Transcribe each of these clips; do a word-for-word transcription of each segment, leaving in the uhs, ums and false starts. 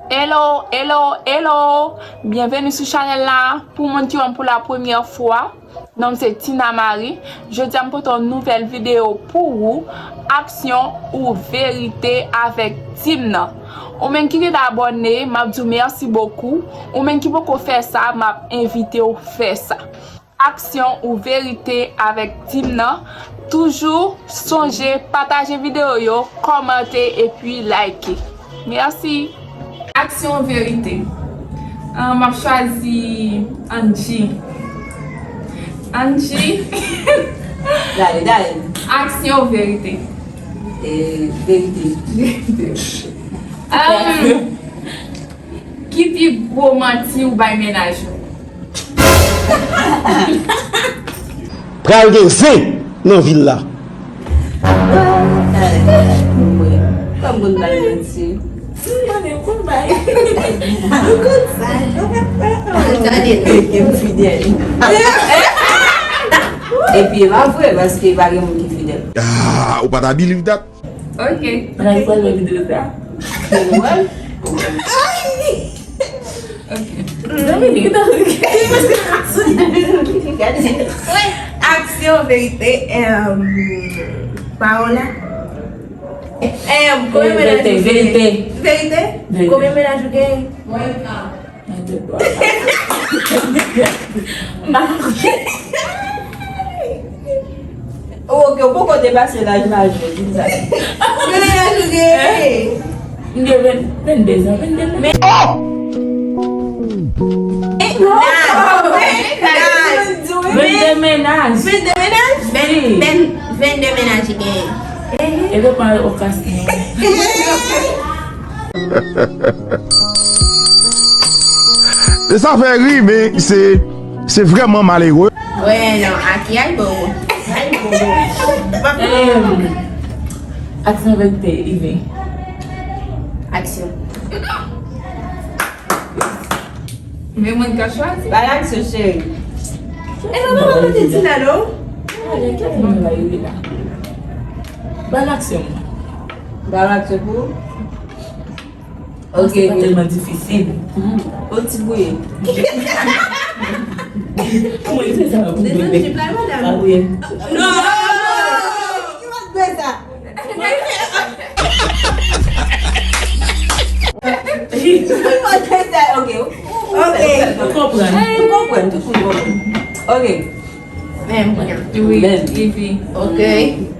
Hello, hello, hello! Byenveni sou chanèl la. Pou moun ki wè m pou la premyè fwa, non m se Tina Marie. Jodi a m pote yon nouvèl videyo pou ou, aksyon ou verite avèk tim nan. Ou menm ki gentan abòne, m ap di w mèsi bokou. Ou menm ki poko fè sa, m ap envite w fè sa. Aksyon ou verite avèk tim nan. Toujou sonje pataje videyo yo, kòmante epi like. Mèsi. Aksyon ou verite? Ah, m ap chwazi Angie. Angie. Dale, dale. Aksyon ou verite? E, verite. Verite. Ah, ki pi gwo manti ou bay mennaj ou? Pral gen zen nan vil la. Kòm konn bay manti. Mwen menm konn bay. Ou konn sa. Tande. Ke m fidèl. Epi e pa vre, paske pa gen moun ki fidèl. Ah, ou pa ta believe that? Ok. Ann al fè lòt videyo sa. Ok. Aksyon, verite, em, Paola. Em, konbyen mennaj ou gen? Verite. Verite? Konbyen mennaj ou gen? Mwen, a. Mwen, de bò. M pa konn. Ou oke, ou poko depase laj majè, di m sa. Konbyen laj ou gen? M gen venn, venn de zan, venn de zan. Men. Oh! Venn de mennaj. Venn de mennaj? Venn, venn, venn de mennaj li genyen. E depan okasyon. E sa fè ri, men se se vrèman malere. Wè, non, Aki, ay bon. Ay bon. Em, aksyon, verite, Ivi. Aksyon. Men mwen ka chwazi. Ba l aksyon, cheri. E sa pa mwen te di la, non? Ale, kèt mwen la, Ivi la. Ba l aksyon. Ba l aksyon pou ou? Ok. Se pa tèlman difisil. O ti bouye. Mwen se sa pou bebe. Sa bouye. Non! Ki mwen fè sa? Ok. Ok. Ou konprann. Ou konprann, tout moun konprann. Ok. Menm. Wi, Vivi. Ok.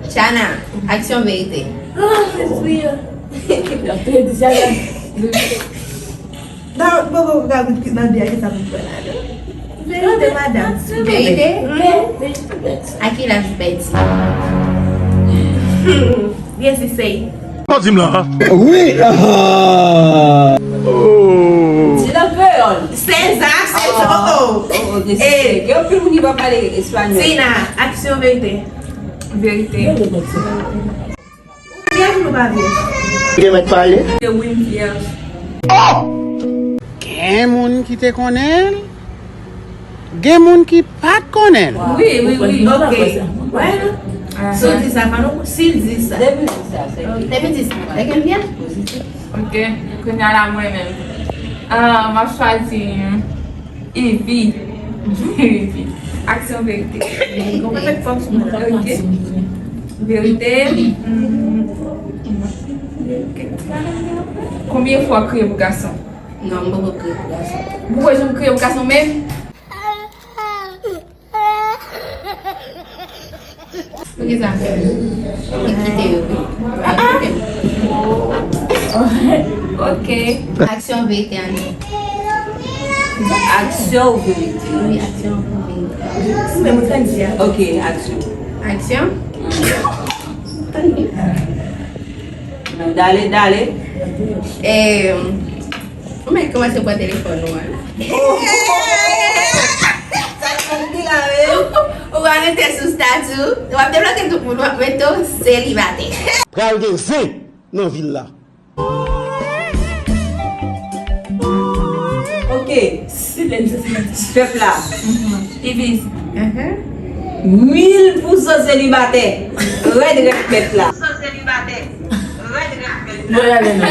Chana, aksyon, verite? Ah, se sou yo. L ap tou di Chana. Non, bon, bon, gade nan byen ki sa pou fè la, non? Verite, madanm. Verite? A ki laj ou pèdi? Byen, se sèy. Ou di m la? Wi. Oh. Di nan kreyòl. Sèz a, sèz o. Oh, oh, gen anpil moun ki pa pale espanyòl. Tina, aksyon, verite? Verite. Vyèj ou pa vyèj? Gen mèt pale. Wi, m vyèj. Oh! Gen moun ki te konnen l. Gen moun ki pa t konnen l. Wi, wi, wi, ok. Wè, si w di sa, pa nou, si l di sa. Depi w di sa, se ki? Depi w di sa, se ki m byen? Pozitif. Ok, kounye a la mwen menm. Ah, m ap chwazi Ivi. Ivi. Aksyon, verite. Ou pa met fòs mwen la. Ok. Verite. Hmm. Konbyen fwa w kriye pou gason? Non, m poko kriye pou gason. Ou poko janm kriye pou gason menm? Poukisa? Mwen kite yo. Ah, ah. Ok. Aksyon, verite, Annie? Aksyon ou verite? Wi, aksyon ou verite. Ou menm ou t ann di a. Ok, aksyon. Aksyon? Non, dale, dale. Eh, ou mèt kòmanse pran telefòn ou an. Sa t konn pi la, wi. Ou va mete sou stati w. W ap debloke tout moun, w ap mete w selibatè. Pral gen zen nan vil la. Ok. Pèp la. Ivis. Mil pousan selibatè. Rèd, rèd pèp la. Mwen ale non.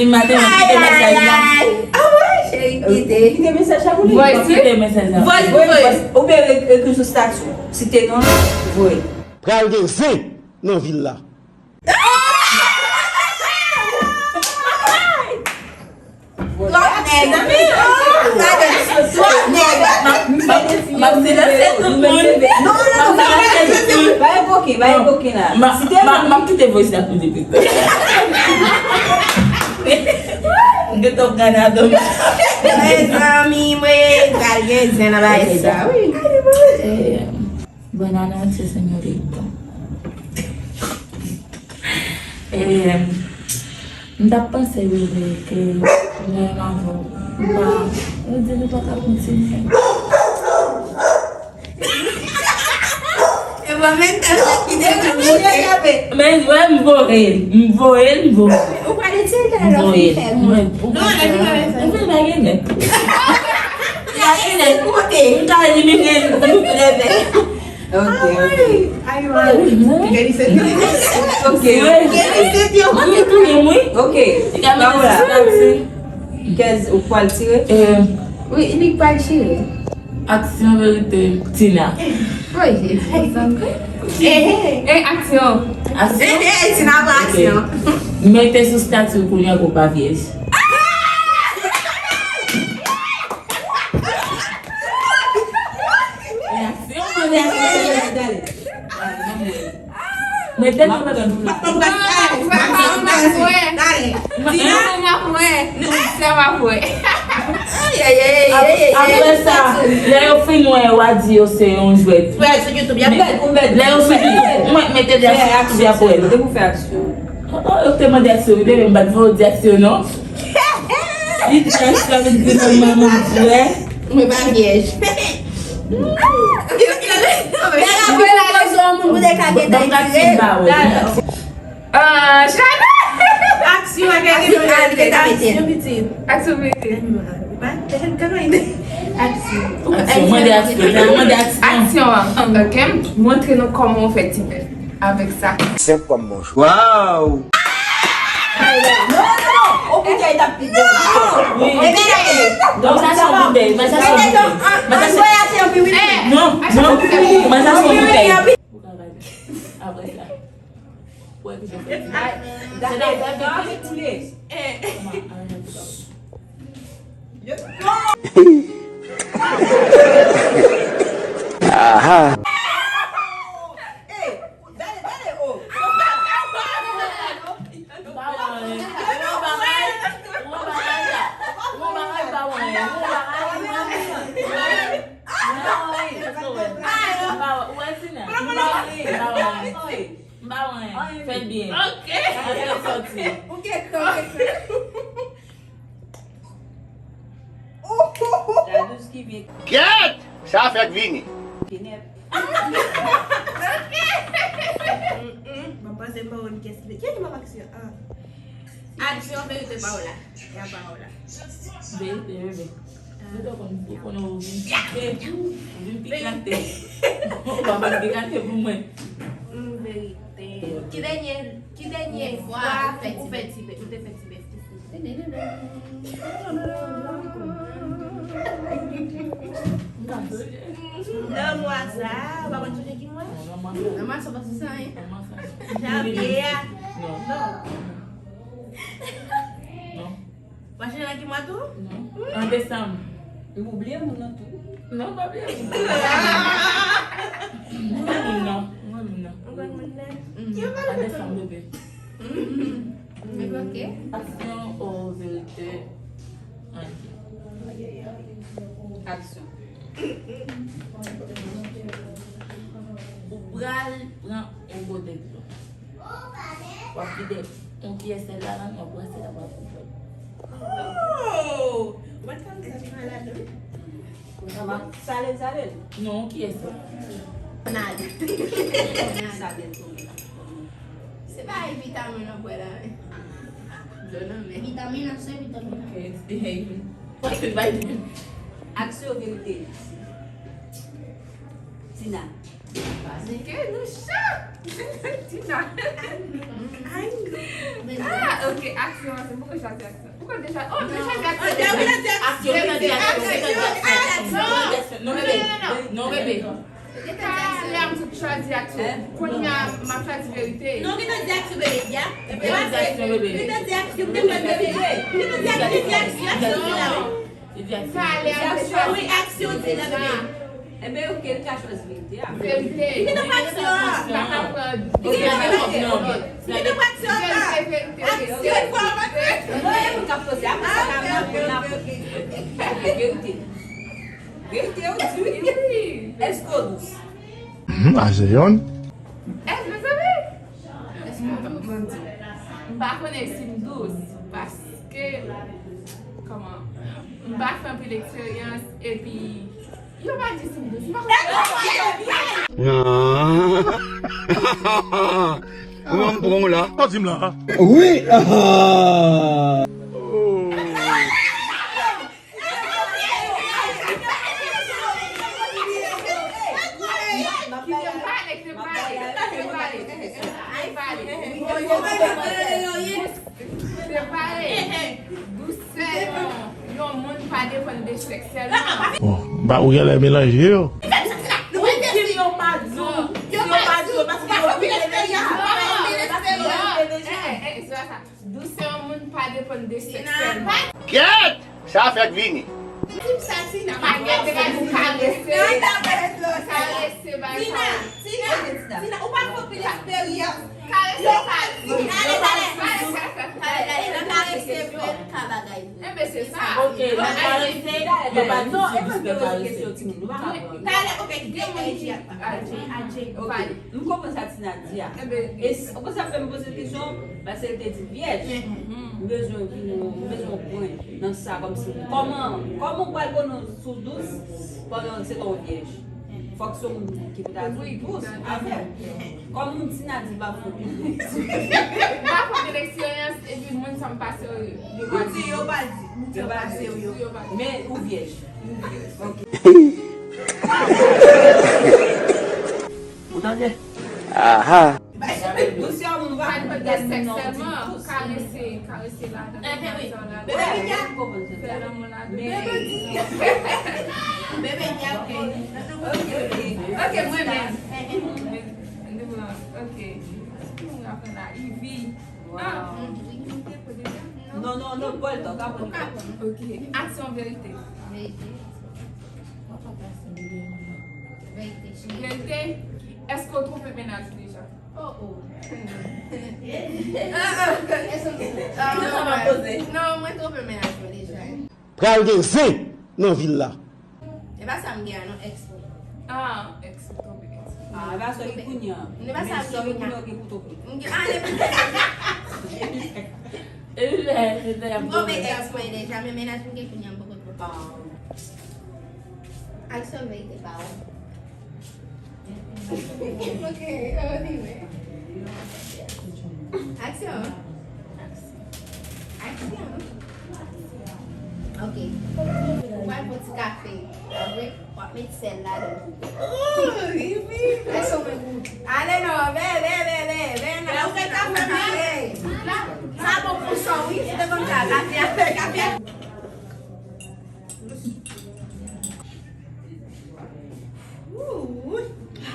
Demen maten, m ap kite mesaj la. Ah ouais, chéri, kite. Kite mesaj la pou li. Voice, m ap kite mesaj la. Voice, voice. Oubyen re-, ekri sou stati. Site non, voye. Pral gen zen nan vil la. Twòp nèg. Twòp nèg. M ap silanse tout moun. Non, non, non, non, non. Ba yo koken, ba yo koken la. M ap kite voice la pou li pito. M gentan ap gade adan. Mezanmi, mwen pral gen zen nan bagay sa, wi. Buenas noches, señorita. Eh, m t ap panse, bebe, ke mwen menm avè w, m pa, yo di nou pa ka kontinye. E mwen menm tan ki dekouvri. Men, wè, m voye l, m voye l, m voye l. Ou pral retire l la, ou fin fè mwen. Non, lè fin fè mwen. Ou fin bagay nèt. Bagay nèt, kote? M ka elimine l, m leve. Ok, ok. Ay, ay, ay. Gade se. Ok. Gade se, yo. Mwen touye m, wi. Ok. Li ka mete sou stati. Kèz ou pral tire? Eh. Wi, li pral tire. Aksyon, verite, Tina. Wi, e, e, aksyon. Aksyon? E, e, Tina pran aksyon. Ok. Mete sou stati kounye a ke w pa vyèj. E aksyon, mwen, aksyon, dale. Mete nan madanm. Apre sa, lè yo fin wè, w a di yo se yon jwèt. Lè yo sou YouTube, mwen mete li sou YouTube apre. Oh, oh, yo te mande aksyon, wi, bebe, m pa t voye w di aksyon, non. Li di aksyon, li di non, manman, frè. Mwen pa vyèj. Nèg ap rele rezon moun pou te ka gentan tire. Ah, Chanel! Aksyon, aksyon, aksyon, pitit. Aksyon, pitit. Aksyon, mande aksyon, mande aksyon. Aksyon an, ok? Montre nou kòman w fè ti bèf avèk sa. Senp kòm bonjou. Waw! Non, non, non! On boutèy t ap pi bon. Wi. Donk, sa se yon boutèy. Mwen, sa se yon boutèy. Mwen, sa se, non, non. Mwen, sa se yon boutèy. Apre sa. Wè ki jan fè. Ay, gade, gade, gade, koule. Aha. Dale, dale, oh. Fè l byen. Ok. Ou gen kran, ou gen kran. Kèt! Sa fèk vini. Mwen panse m pa konn kiyès ki, kiyès ki m ap aksyon? Ah. Aksyon, verite, pawòl la. Ya pawòl la. Verite, bebe. Ou te konn, ou konn ou vin pike, ou vin pikante. Ou pa vin pikante pou mwen. Mm, verite. Ki dènye, ki dènye fwa ou fè ti bèf? Ou te fè ti bèf? Nan mwa sa, ou pa konn sonje ki mwa? Nan mwa sa pa sou sa, hein? Janvye a? Non. Non. Ou pa sonje nan ki mwa tou? Non. An desanm. Ou bliye moun nan tou? Non, m pa bliye moun. Mwen moun nan. Mwen moun nan. Ou konn moun nan? An desanm, bebe. Ok. Aksyon ou verite? Aksyon. Ou pral pran yon gode dlo. W ap vide. Yon pyès sèl ladan, w ap bwè sèl la, w ap bwè. Oh! Ou pa t ka mete sa pi mal ladan, wi. Salel, salel. Non, kiyès sa? Nal. Salel tonbe la. Se pa vitamin nan bwè la, wi. Dlo nan men. Vitamin nan, se vitamin nan. Ok, ok, bye. Aksyon verite. Tina. Paske nou cho. Tina. Ay, non. Ah, ok, aksyon, aksyon. Poukò chwazi aksyon? Poukò l te chwazi? Oh, l te chwazi aksyon. Aksyon, aksyon, aksyon, aksyon. Non, bebe. Non, bebe. Talè a m t ap chwazi aksyon. Kounye a, m ap chwazi verite. Non, li te di aksyon, bebe, ya. Li te di aksyon, bebe. Li te di aksyon, bebe. Li te di aksyon, li te di aksyon, aksyon, la, wi. Talè a m te chwazi. Wi, aksyon, di la, bebe. Enben, ok, li ka chwazi verite a. Verite. Li te pa aksyon an. M pa ka pran. Li te pa aksyon an. Verite, verite, verite. Aksyon, fò mwen. Non, e moun k ap poze, apre sa, pa nan pou n ap. Verite. Verite, ou di wi. Èske w dous? Mhm, a se yonn. Èske, mezanmi? Èske w dous? M pa konnen si m dous, paske, kòman, m pa fè anpil eksperyans, epi, yo pa di si m dous. M pa konnen. Ou menm pran w la. Sa w di m la? Wi. Kite m pale, kite m pale, kite m pale, kite m pale. Kite m pale. Dousè yon, yon moun pa depann de sèks sèlman. Bon, ba, ou genlè melanje yo. Ou di m yo pa di w, si yo pa di w, paske yo vin deja. Yo pa vin deja. Eh, eh, eh, se pa sa. Dousè yon moun pa depann de sèks sèlman. Kèt! Sa fèk vini. Tip sa, Tina, pa gen de bagay pou karese. Karese, bagay sa yo. Tina, Tina, ou pa fè pil eksperyans. Karese pa di. Talè, talè. Talè, talè, nan karese vre, ka bagay vre. Enben, se sa. Ok, nan karese, yo pa di si dousè karese. Talè, ok, gen moun ki Adje, Adje, ok. M konprann sa Tina di a. Enben, e s-, ou konn sa fè m poze kesyon? Paske l te di vyèj. M bezwen vin, m bezwen pran nan sa kòmsi. Kòman, kòman w pral konnen si w dous pandan se ta w vyèj? Fòk se yon moun ki pou ta di w dous avè. Kòm moun Tina di pa fòk. Pa fòk de leksperyans, epi moun sa m pase yo. Ou di yo pa di, ou di yo pa serye. Men ou vyèj. Ok. Ou tande? Aha. Dousè moun pa depann de sèks sèlman. Karese, karese ladan. Bebe, bebe, bebe, ok. Ok, ok. Ok, mwen menm. Ok. Ki moun aprann la? Ivy. Ah. Non, non, non, Paul, tò, ka pran. Ok. Aksyon, verite. Verite. Verite. Èske w twonpe mennaj ou deja? Oh, oh. Non, mwen twonpe mennaj mwen deja. Pral gen zen nan vil la. E pa sa m gen an non, èks mwen. Ah, èks ou twonpe, èks. Ah, e pa sa ki kounye an. E pa sa ki kounye an. M gen, ah, m twonpe èks mwen deja, men mennaj mwen gen kounye an, m poko twonpe. Ah. Aksyon, verite, pawòl. Ok, anyway. Aksyon. Aksyon. Ok. Ou pral pran ti kafe. Apre, w ap met sèl ladan. Oh, wi. Aksyon, mwen gou. Ale non, bebe, bebe, bebe. Sa bon pou sò, wi. Se te konn sa, kafe a, kafe a. Ooh.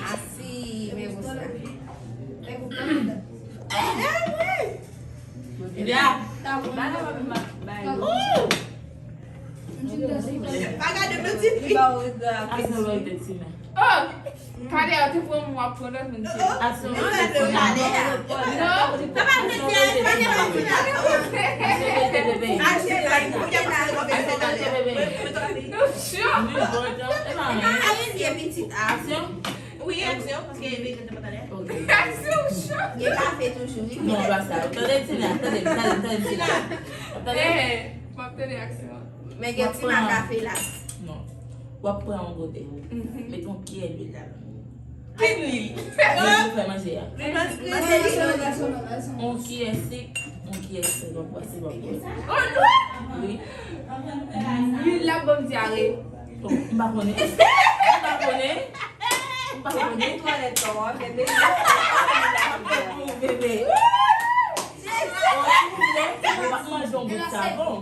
Asi, men gou sa. Men gou sa. Eh, wi. Ebyen, ta bon. Ooh. Pa gade m nan ti fi. Oh! Talè a te pran mwen ap pran lòt moun ti. Aksyon. Non, non, non, non. Sa pa vle di a, pa nenpòt moun la. Aksyon, bebe. Aksyon, bebe. Aksyon. Aksyon. Wi, Gen aksyon, paske e vre ke te pa talè. Ok. Aksyon cho. Gen kafe toujou, wi. Non, pa sa. Tande, Tina, tande, tande, tande, Tina. Tande. Eh, m ap tande aksyon. Men gen ti ma kafe la. Non. W ap pran yon gote. Met yon kiyè lwil ladan. Ki lwil? Lwil pou fè manje a. Yon kiyè sik, yon kiyè sèl, w ap pase w ap pran. Oh non! Wi. Lwil la ban m dyare. Oh, m pa konnen. M pa konnen. M pa konnen. Netwaye tò, bebe. Bebe. Ou pa manje yon bout savon.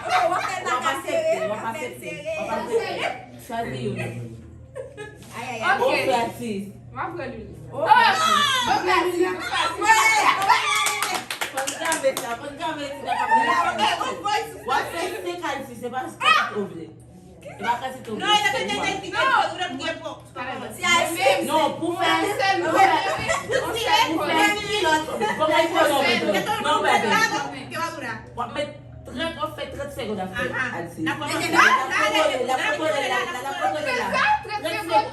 W ap aksepte, w ap aksepte, w ap aksepte. Chwazi youn. Ay, ay, ay. Ok. Bon, Francis. M ap pran lwil. Oh, Francis. Bon, Francis. Fò n grave sa, fò n grave sa. W ap fè senk Alti, se pa kantite w vle. Se pa kantite w vle. Non, e te te te te te ou t ap gen pòk. Non, pou fè, pou fè, pou fè kilòt. Kòman l fè non, non, non, non, non. W ap met trant, w ap fè trant segonn ap fè. Alti. L ap pran kole, l ap pran kole la, l ap pran kole la. Trant segonn.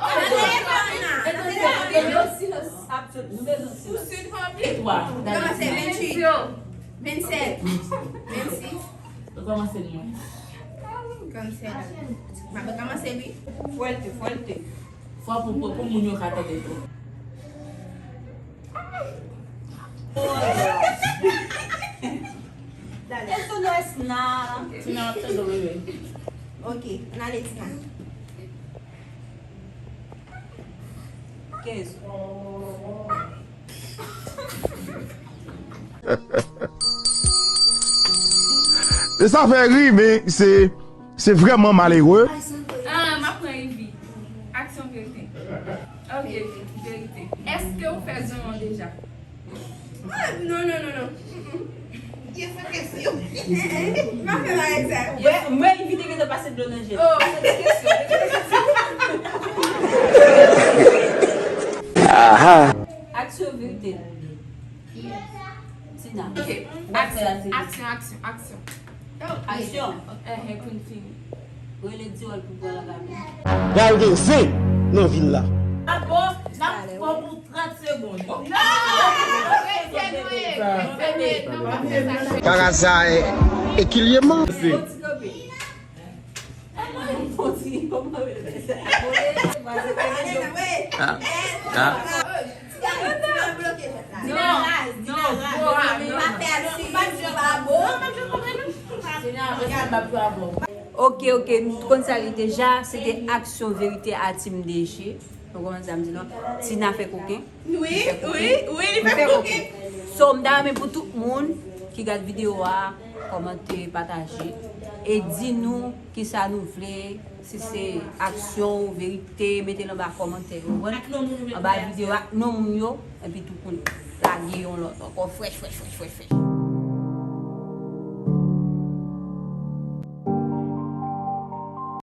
Silans. Absol-, nou bezwen silans. Pou sud fanmi. E twa, dale. Kòmanse venntuit, vennsèt, vennsis. Ou kòmanse mwen. Kòmanse la. M ap kòmanse, wi. Fwèlte, fwèlte. Fò pou, pou, pou moun yo ka tande tou. Dale. Eso no es nada. Tina, w ap tande w, bebe. Ok, ann ale, Tina. Kenz. E sa fè ri, men se, se vrèman malere. Ah, m ap pran Ivy. Aksyon, verite. Ok, verite. Èske ou fè zonyon deja? Ah, non, non, non, non. Mm, mm. Ki sa kesyon? M ap fè bagay sa. Mwen, mwen evite ke te pase dlo nan je l. Oh, se de kesyon, de kesyon. Aha. Aksyon, verite. Tina. Ok. Aksyon, aksyon, aksyon, aksyon. Aksyon. Eh, eh, pou n fini. Rele Diròl pou pran lagami. Pral gen zen nan vil la. Apo, n ap fè pou trant segonn. Non! Rete nou ye, rete nou ye, nan konvèsasyon. Karaza e, e kilyeman. Ah, ah. Non, non, bro, ah, non. Ok, ok, nou konn sa li deja, se te aksyon verite a Team D G. Nou konprann sa m di non. Tina fè koken. Wi, wi, wi, li fè koken. So, m ta renmen pou tout moun ki gad videyo a, kòmante, pataje, e di nou kisa nou vle, si se aksyon ou verite, mete l anba kòmantè yo, ou konprann? Anba videyo ak non moun yo, epi tou pou lage yon lòt ankò, frèch, frèch, frèch, frèch, frèch.